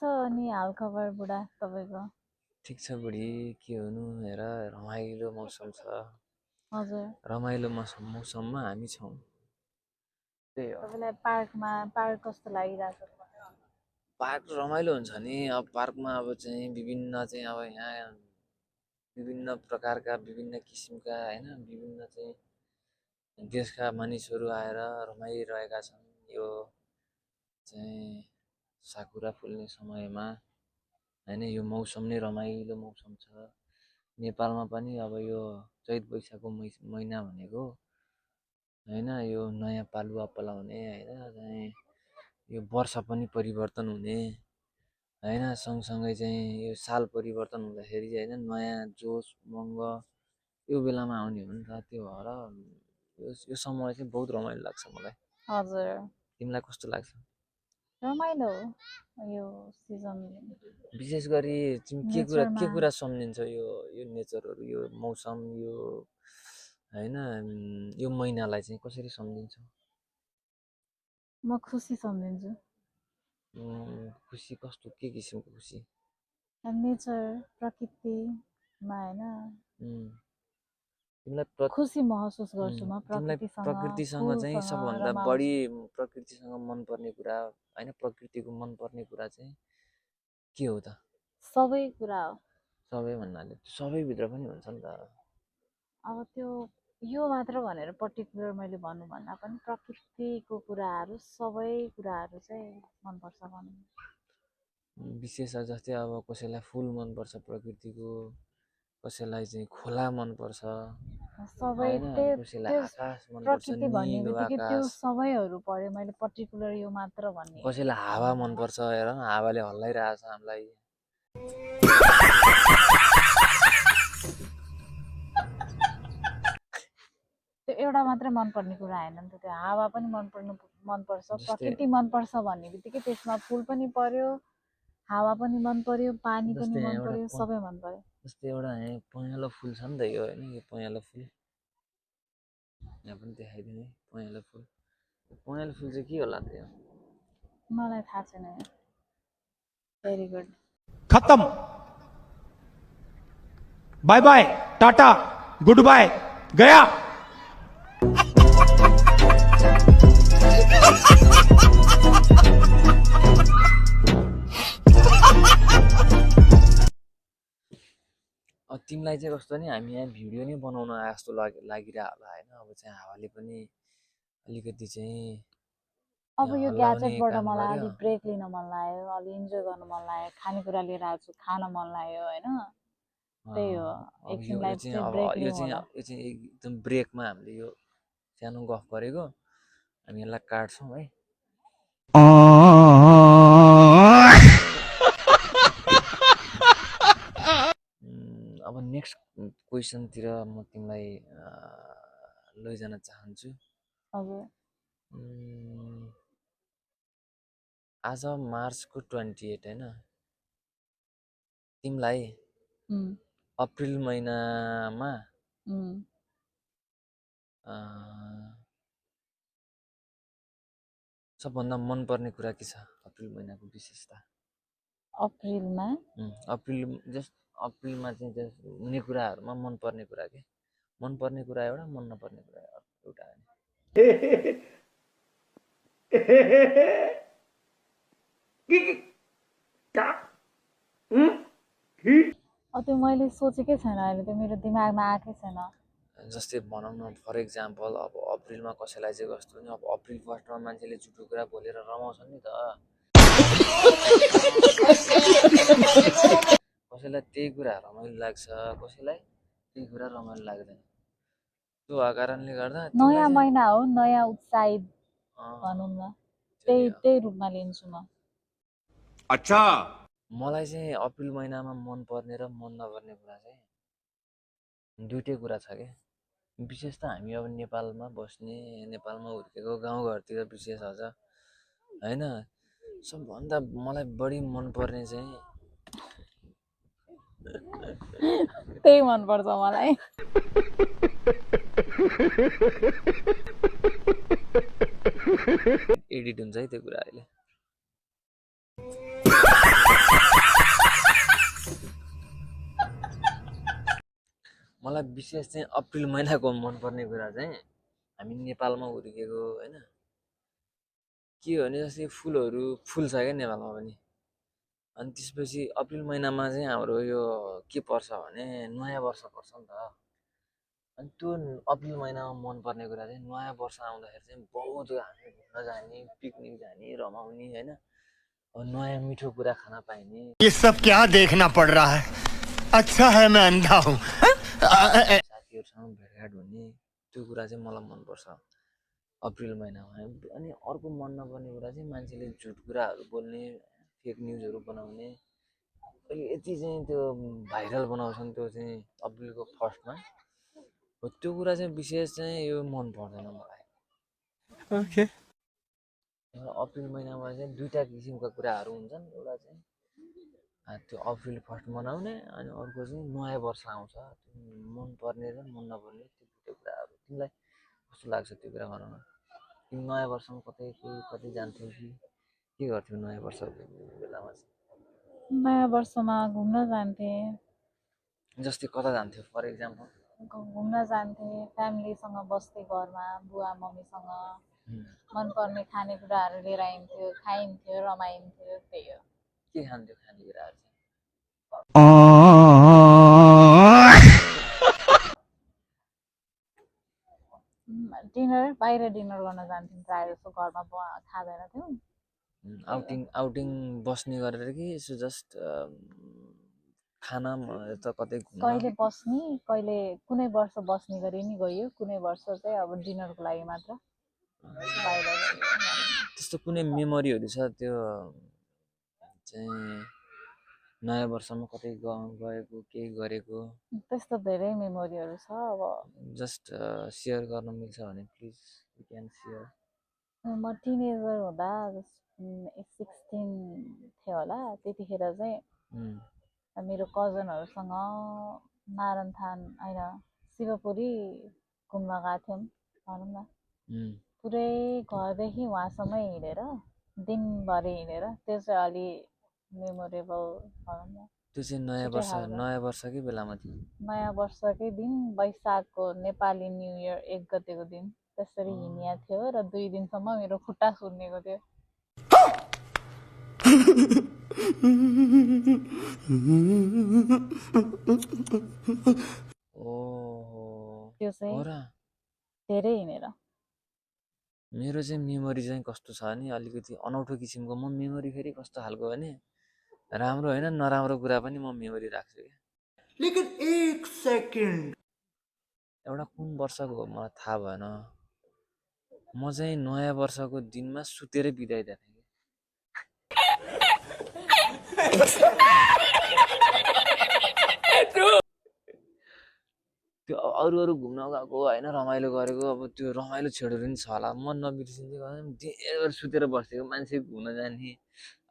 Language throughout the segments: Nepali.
अनि हालखबर बुढा तपाईको? ठिक छ बुढी, के हुनु हेर, रमाइलो मौसम छ। हजुर। रमाइलो मौसममा हामी छौँ। त्यही हो। तपाईलाई पार्क कस्तो लागिरहेछ? पार्क रमाइलो हुन्छ नि। अब पार्कमा अब चाहिँ विभिन्न चाहिँ अब यहाँ विभिन्न प्रकारका विभिन्न किसिमका होइन विभिन्न चाहिँ देशका मानिसहरू आएर रमाइरहेका छन्। यो चाहिँ साकुरा फुल्ने समयमा होइन, यो मौसम नै रमाइलो मौसम छ। नेपालमा पनि अब यो चैत वैशाखको महिना भनेको होइन, यो नयाँ पालुवा पलाउने होइन, चाहिँ यो वर्ष पनि परिवर्तन हुने होइन, सँगसँगै चाहिँ यो साल परिवर्तन हुँदाखेरि होइन नयाँ जोस उमङ्ग यो बेलामा आउने हो नि त। त्यो भएर यो समय चाहिँ बहुत रमाइलो लाग्छ मलाई। हजुर। तिमीलाई कस्तो लाग्छ? रमाइलो हो यो सिजन। विशेष गरी तिमी के कुरा सम्झिन्छौ यो नेचरहरू, यो मौसम, यो होइन यो महिनालाई चाहिँ कसरी सम्झिन्छौ? म खुसी सम्झिन्छु। खुसी कस्तो, के किसिमको खुसी? नेचर, प्रकृतिमा होइन तिमीलाई खुसी महसुस गर्छु म प्रकृतिसँग चाहिँ सबभन्दा बढी प्रकृतिसँग मनपर्ने कुरा होइन, प्रकृतिको मनपर्ने कुरा चाहिँ के हो त? सबै कुरा हो। सबै भन्नाले सबैभित्र पनि हुन्छ नि त। अब त्यो यो मात्र भनेर पर्टिकुलर मैले भन्नु भन्दा पनि प्रकृतिको कुराहरू सबै कुराहरू चाहिँ मनपर्छ भनौँ। विशेष जस्तै अब कसैलाई फुल मनपर्छ प्रकृतिको, कसैलाई चाहिँ खोला मनपर्छ, सबै कसैलाई आकाश मनपर्छ, प्रकृति भन्ने निलो बित्तिकै त्यो आकाश। सबैहरू पर्यो, मैले पर्टिकुलर यो मात्र भन्ने। कसैलाई हावा मनपर्छ, हेर न हावाले हल्लाइरहेछ हामीलाई। त्यो एउटा मात्रै मनपर्ने कुरा होइन नि त, त्यो हावा पनि मनपर्छ, प्रकृति मनपर्छ भन्ने बित्तिकै त्यसमा फुल पनि पर्यो, हावा पनि मन पर्यो, पानी पनि मन पर्यो, सबै मन पर्यो। जस्तै एउटा पहेँलो फुल छ नि त यो होइन, यो पहेँलो फुल यहाँ पनि देखाइदिने। पहेँलो फुल चाहिँ के होला त? यो मलाई थाहा छैन। Very good. खत्म। Bye bye, tata, goodbye, गया। तिमीलाई चाहिँ कस्तो नि, हामी यहाँ भिडियो नै बनाउन आए जस्तो लागिरह होला होइन। अब चाहिँ हावाले पनि अलिकति चाहिँ अब यो ग्याजेटबाट मलाई अलिक ब्रेक लिन मन लाग्यो, अलिक इन्जोय गर्न मन लाग्यो, खानेकुरा लिएर आएको छु, खान मन लाग्यो होइन, त्यही हो। एकछिनलाई चाहिँ ब्रेक लिउँ होला। यो चाहिँ एकदम ब्रेकमा हामीले यो सानो गफ गरेको, हामी यसलाई काट्छौँ है। अब नेक्स्ट क्वेसनतिर म तिमीलाई लैजान चाहन्छु। हजुर। आज मार्चको 28 होइन, तिमीलाई अप्रिल महिनामा सबभन्दा मनपर्ने कुरा के छ? अप्रिल महिनाको विशेषता? अप्रिलमा चाहिँ जस्ट हुने कुराहरूमा मनपर्ने कुरा के? मनपर्ने कुरा एउटा, मन नपर्ने कुरा एउटा होइन। त्यो मैले सोचेकै छैन अहिले, त्यो मेरो दिमागमा आएकै छैन। जस्तै भनौँ न, फर इक्जाम्पल अब अप्रिलमा कसैलाई चाहिँ कस्तो नि, अब अप्रिल फर्स्टमा मान्छेले झुटो कुरा बोलेर रमाउँछन् नि त। कसैलाई त्यही कुरा रमाइलो लाग्छ, कसैलाई त्यही कुरा रमाइलो लाग्दैन। त्यो कारणले गर्दा नयाँ महिना हो, नयाँ उत्साहित भनौँ न, त्यही रूपमा लिन्छु म। अच्छा, मलाई चाहिँ अप्रिल महिनामा मनपर्ने र मन नपर्ने कुरा चाहिँ दुइटै कुरा छ क्या। विशेष त हामी अब नेपालमा बस्ने, नेपालमा हुर्केको, गाउँघरतिर विशेष हुन्छ होइन। सबभन्दा मलाई बढी मनपर्ने चाहिँ त्यही मनपर्छ मलाई। एडिट हुन्छ है त्यो कुरा अहिले। मलाई विशेष चाहिँ अप्रिल महिनाको मनपर्ने कुरा चाहिँ हामी नेपालमा हुर्केको होइन के हो भने जस्तै फुलहरू फुल्छ क्या नेपालमा पनि अनि त्यसपछि अप्रिल महिनामा चाहिँ हाम्रो यो के पर्छ भने नयाँ वर्ष पर्छ नि त अनि त्यो अप्रिल महिनामा मनपर्ने कुरा चाहिँ नयाँ वर्ष आउँदाखेरि चाहिँ बहुत हामी घुम्न जाने पिकनिक जाने रमाउने होइन अब नयाँ मिठो कुरा खान पाइने ये सब क्या देखना पड़ रहा है अच्छा है मैं अंधा हूँ साथीहरूसँग भेटघाट हुने त्यो कुरा चाहिँ मलाई मनपर्छ अप्रिल महिनामा अनि अर्को मन नपर्ने कुरा चाहिँ मान्छेले झुट कुराहरू बोल्ने फेक न्युजहरू बनाउने अहिले यति चाहिँ त्यो भाइरल बनाउँछन् त्यो चाहिँ अप्रिलको फर्स्टमा हो त्यो कुरा चाहिँ विशेष चाहिँ यो मन पर्दैन मलाई अप्रिल महिनामा चाहिँ दुईवटा किसिमका कुराहरू हुन्छन् एउटा चाहिँ त्यो अप्रिल फर्स्ट मनाउने अनि अर्को चाहिँ नयाँ वर्ष आउँछ मन पर्ने र मन नपर्ने त्यो दुईवटा कुराहरू तिमीलाई कस्तो लाग्छ त्यो कुरा गराउन तिमी नयाँ वर्षमा कतै जान्थ्यौ कि के गर्थ्यौ नयाँ वर्षको बेलामा चाहिँ नयाँ वर्षमा घुम्न जान्थेँ जस्तै कता जान्थ्यौ फर इक्जाम्पल घुम्न जान्थेँ फ्यामिलीसँग बस्थेँ घरमा बुवा मम्मीसँग मनपर्ने खानेकुराहरू लिएर आइन्थ्यो खाइन्थ्यो रमाइन्थ्यो त्यही हो के खान्थ्यो खानेकुराहरू चाहिँ डिनर बाहिर डिनर गर्न जान्थ्यौँ प्रायः जस्तो घरमा खाँदैन थियौँ आउटिङ बस्ने गरेर कि यसो जस्ट खाना त कतै घुम्न कहिले बस्ने कहिले कुनै वर्ष बस्ने गरी नि गयो कुनै वर्ष चाहिँ अब डिनरको लागि मात्र बाहिर त्यस्तो कुनै मेमोरीहरू छ त्यो चाहिँ नयाँ वर्षमा कतै गएको केही गरेको त्यस्तो धेरै मेमोरीहरू छ अब जस्ट सेयर गर्न मिल्छ भने प्लिज यु क्यान सेयर म टिनेजर हुँदा 16 थियो होला त्यतिखेर चाहिँ मेरो कजनहरूसँग नारायणथान होइन शिवपुरी घुम्न गएको थियौँ भनौँ न पुरै घरदेखि वहाँसम्म हिँडेर दिनभरि हिँडेर त्यो चाहिँ अलि मेमोरेबल भनौँ न त्यो चाहिँ नयाँ वर्षकै बेलामा थियो नयाँ वर्षकै दिन वैशाखको नेपाली न्यु इयर 1 गतेको दिन त्यसरी हिँडिया थियो र 2 दिनसम्म मेरो खुट्टा सुन्निएको थियो त्यो चाहिँ धेरै हिँडेर मेरो चाहिँ मेमोरी चाहिँ कस्तो छ भने अलिकति अनौठो किसिमको म मेमोरी फेरि कस्तो खालको भने राम्रो होइन नराम्रो कुरा पनि म मेमोरी राख्छु क्या लेकिन एक सेकेन्ड एउटा कुन वर्षको हो मलाई थाहा भएन म चाहिँ नयाँ वर्षको दिनमा सुतेरै बिताइदिएको थिएँ त्यो अरू घुम्न गएको होइन रमाइलो गरेको अब त्यो रमाइलो छेडहरू पनि छ होला म नबिर्सिन्छु दिनभरि सुतेर बसेको मान्छे घुम्न जाने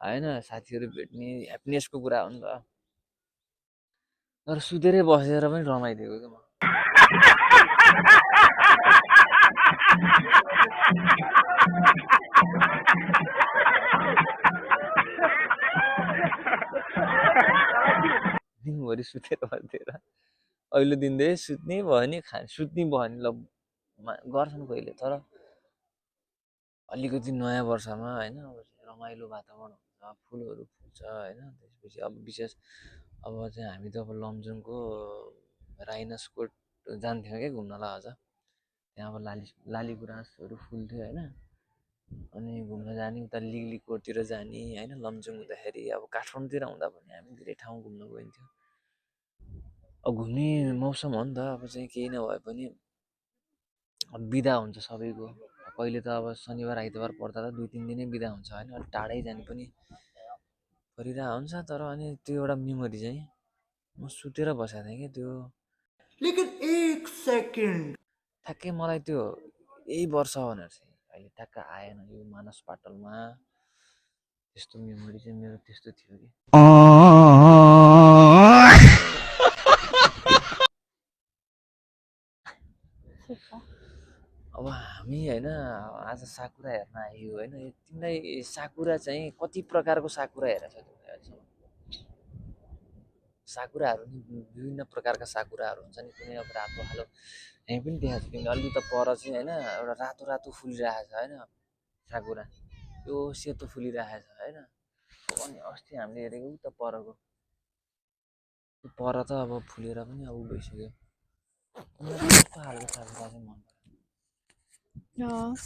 होइन साथीहरू भेट्ने ह्याप्पिनेसको कुरा हो नि त तर सुतेरै बसेर पनि रमाइदिएको क्या म दिनभरि सुतेर बसेर अहिले दिनदेखि सुत्ने भयो नि सुत्ने भयो नि ल गर्छन् कहिले तर अलिकति नयाँ वर्षमा होइन रमाइलो वातावरण हुन्छ फुलहरू फुल्छ होइन त्यसपछि अब विशेष अब चाहिँ हामी त अब लमजुङको राइनसकोट जान्थ्यौँ क्या घुम्नलाई अझ त्यहाँ अब लाली गुराँसहरू फुल्थ्यो होइन अनि घुम्न जाने उता लिगलिकोटतिर जाने होइन लमजुङ हुँदाखेरि अब काठमाडौँतिर हुँदा पनि हामी धेरै ठाउँ घुम्न गइन्थ्यौँ अब घुम्ने मौसम हो नि त अब चाहिँ केही नभए पनि अब बिदा हुन्छ सबैको पहिले त अब शनिबार आइतबार पर्दा त 2-3 दिनै बिदा हुन्छ होइन अलिक टाढै जाने पनि परिरहेको हुन्छ तर अनि त्यो एउटा मेमोरी चाहिँ म सुतेर बसेको थिएँ कि त्यो लेकिन एक सेकेन्ड ठ्याक्कै मलाई त्यो यही वर्ष भनेर चाहिँ अहिले ठ्याक्क आएन यो मानस पाटलमा त्यस्तो मेमोरी चाहिँ मेरो त्यस्तो थियो कि अब हामी होइन आज साकुरा हेर्न आयो होइन तिमीलाई साकुरा चाहिँ कति प्रकारको साकुरा हेरेको छ तिमीले अहिलेसम्म साकुराहरू नि विभिन्न प्रकारका साकुराहरू हुन्छ नि, कुनै अब रातो खालो यहीँ पनि देखाएको छु तिमीले अलि त पर चाहिँ होइन एउटा रातो रातो फुलिरहेको छ होइन साकुरा, यो सेतो फुलिरहेको छ होइन। अनि अस्ति हामीले हेरेको उता परको पर त अब फुलेर पनि अब भइसक्यो। कस्तो खालको साकुरा चाहिँ मन पर्छ?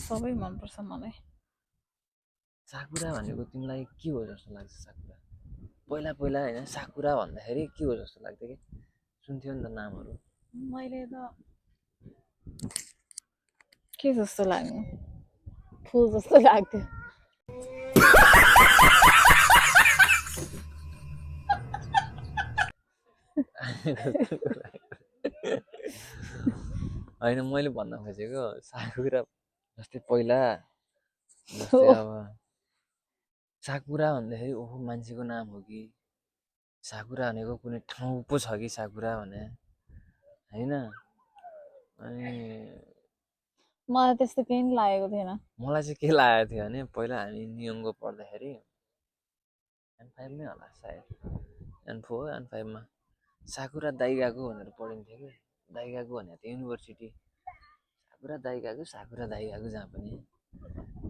सबै मनपर्छ मलाई। साकुरा भनेको तिमीलाई के हो जस्तो लाग्छ? साकुरा पहिला पहिला होइन साकुरा भन्दाखेरि के हो जस्तो लाग्थ्यो कि सुन्थ्यो नि त नामहरू? मैले त के जस्तो लाग्यो, फुल जस्तो लाग्थ्यो। होइन मैले भन्न खोजेको साकुरा जस्तै पहिला जस्तै अब साकुरा भन्दाखेरि ओहो मान्छेको नाम हो कि साकुरा भनेको कुनै ठाउँ पो छ कि साकुरा भने होइन। अनि मलाई त्यस्तो केही नि लागेको थिएन। मलाई चाहिँ के लागेको थियो भने पहिला हामी नियमको पढ्दाखेरि N5 होला सायद, N4 N5मा साकुरा दाइगाको भनेर पढिन्थ्यो कि। दाइगाको भनेको त युनिभर्सिटी, साकुरा दाइगाको जहाँ पनि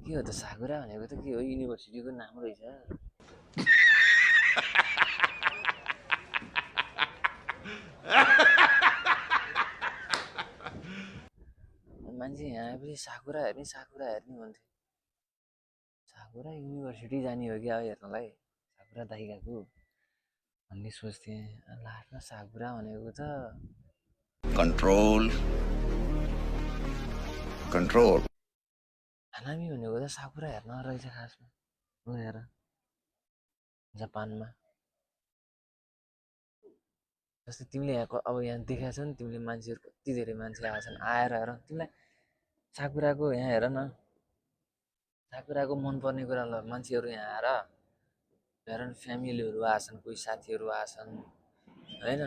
के हो त साकुरा भनेको त के हो युनिभर्सिटीको नाम रहेछ। मान्छे यहाँ आएपछि साकुरा हेर्ने भन्थ्यो। साकुरा युनिभर्सिटी जाने हो कि अब हेर्नलाई साकुरा दाइगाको भन्ने सोच्थेँ। लास्टमा साकुरा भनेको त कंट्रोल कंट्रोल हानामी भनेको त साकुरा हेर्न रहेछ खासमा गएर जापानमा। जस्तै तिमीले यहाँ अब यहाँ देखाएको छ नि तिमीले मान्छेहरू कति धेरै मान्छे आएछन्, आएर हेर तिमीलाई साकुराको यहाँ हेर न, साकुराको मनपर्ने कुरा ल मान्छेहरू यहाँ आएर हेर न फ्यामिलीहरू आएछन्, कोही साथीहरू आएछन् होइन,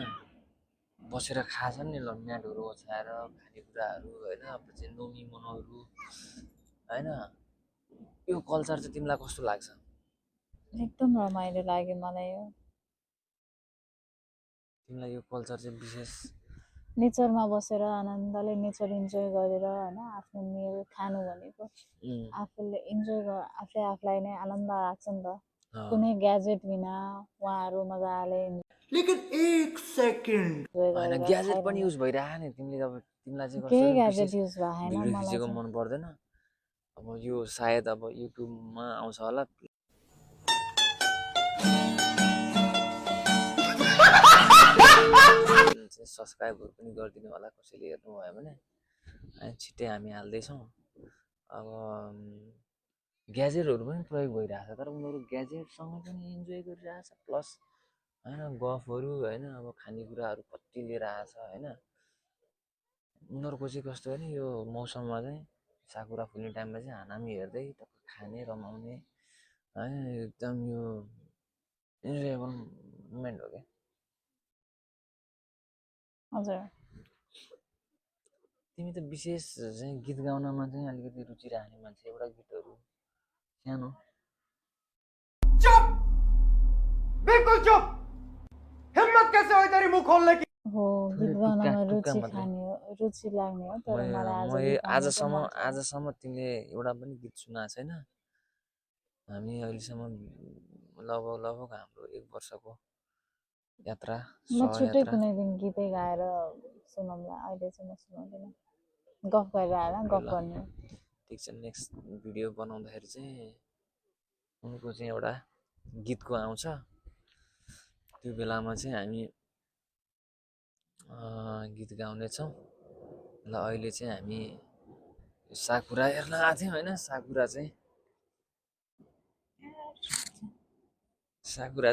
बसेर खाछन् नि ल म्याटहरू ओछ्याएर खानेकुराहरू होइन, पछि नोमी मनहरू होइन। यो कल्चर चाहिँ तिमीलाई कस्तो लाग्छ? एकदम रमाइलो लाग्यो मलाई यो। तिमीलाई यो कल्चर चाहिँ विशेष नेचरमा बसेर आनन्दले नेचर इन्जोय गरेर होइन आफ्नो मिल खानु भनेको आफूले आफूले आफूलाई नै आनन्द राख्छ नि त। कुनै ग्याजेट बिना उहाँहरू मजाले लेकिन एक सेकंड होइन ग्याजेट पनि युज भइरहेको नि, तिमीले अब तिमीलाई चाहिँ केही कस्तो ग्याजेट युज भएन भिडियो मलाई खिचेको चाहिँ। मन पर्दैन? अब यो सायद अब युट्युबमा आउँछ होला, सब्सक्राइबहरू पनि गरिदिनु होला कसैले हेर्नुभयो भने। अनि छिट्टै हामी हाल्दैछौँ। अब ग्याजेटहरू पनि प्रयोग भइरहेछ तर उनीहरू ग्याजेटसँग पनि इन्जोय गरिरहेछ प्लस होइन गफहरू होइन अब खानेकुराहरू कति लिएर आएछ होइन। उनीहरूको चाहिँ कस्तो भने यो मौसममा चाहिँ साकुरा फुल्ने टाइममा चाहिँ हानामी हेर्दै टक्क खाने रमाउने होइन, एकदम यो इन्जोयबल मोमेन्ट हो क्या। हजुर तिमी त विशेष चाहिँ गीत गाउनमा चाहिँ अलिकति रुचि राख्ने मान्छे, एउटा गीतहरू सानो चुप, बिल्कुल चुप, हिम्मत कैसे हुई तेरी मुंह खोलने की? हो गीत गाउनमा रुचि लाग्ने हो तर मलाई आजसम्म तिमीले एउटा पनि गीत सुनाएको छैन। हामी अहिलेसम्म लगभग हाम्रो 1 वर्षको यात्रा म छुट्टै सहयात्रा कुनै दिन गीतै गाएर सुनाउँला, अहिले चाहिँ म सुनाउँदिनँ। गफ गरेर आएर गफ गर्ने। ठिक छ, नेक्स्ट भिडियो बनाउँदाखेरि चाहिँ उनको चाहिँ एउटा गीतको आउँछ, त्यो बेलामा चाहिँ हामी गीत गाउनेछौँ। ल अहिले चाहिँ हामी साकुरा हेर्न आएको थियौँ होइन, साकुरा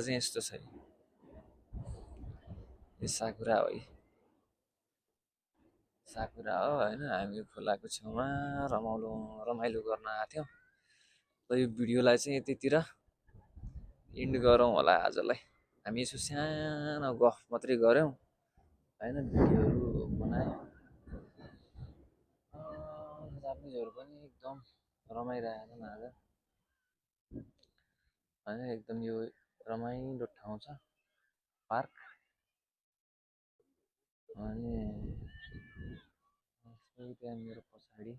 चाहिँ यस्तो छ, यो साकुरा हो, साकुरा हो होइन। हामी खोलाको छेउमा रमाइलो गर्न आएको थियौँ। ल यो भिडियोलाई चाहिँ यतितिर इन्ड गरौँ होला आजलाई। हामी यसो सानो गफ मात्रै गऱ्यौँ होइन, भिडियोहरू बनायौँ। जापानिजहरू पनि एकदम रमाइरहेछन् आज होइन, एकदम यो रमाइलो ठाउँ छ पार्क। अनि त्यहाँ मेरो पछाडि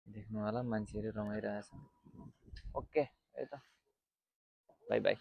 देख्नु होला मान्छेहरू रमाइरहेछ। ओके है त, बाई बाई।